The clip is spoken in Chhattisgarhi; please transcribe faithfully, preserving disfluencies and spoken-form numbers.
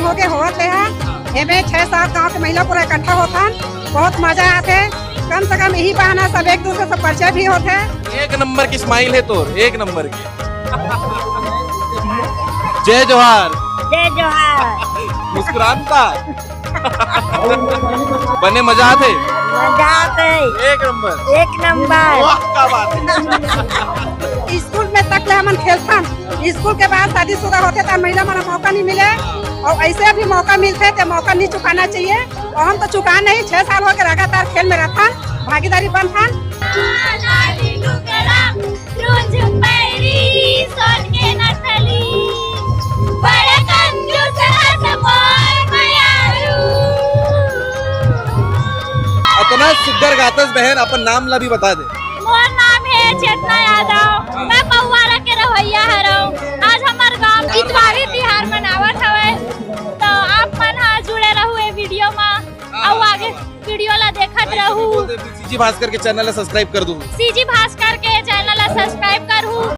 होके होवत हे। एमे छह सात गांव के महिला पूरा इकट्ठा होथन, बहुत मजा आथे। कम से कम यही बहाना सब एक दूसरे से परिचय भी होथे। एक नंबर की स्माइल है तोर, एक नंबर की। जय जोहार। जय जोहार। मुस्कुराता। बने मजा आथे। मजा आथे। एक नंबर। एक नंबर। वाह, क्या बात है। स्कूल में तक ले हमन खेलथन, स्कूल के बाद शादीशुदा होथे त महिला मन ला मौका नहीं मिले, और ऐसे भी मौका मिलथे त मौका नहीं चुकाना चाहिए। और हम तो चुका नहीं, छह साल हो गए लगातार खेल में रहथन, भागीदारी बनथन। अतना सुग्घर गाथस बहन, अपन नाम ला भी बता दे। मोर नाम है चेतना यादव, मैं पौवारा के रहवइया हरव। आज हमर गांव इतवारी तिहार मनावत हवय, तो आप मन ह जुड़े रहू ए वीडियो मा, अउ आगे वीडियो ला देखत रहू। सीजी भास्कर के चैनल ला सब्सक्राइब कर दू। सीजी भास्कर के चैनल ला सब्सक्राइब करहू,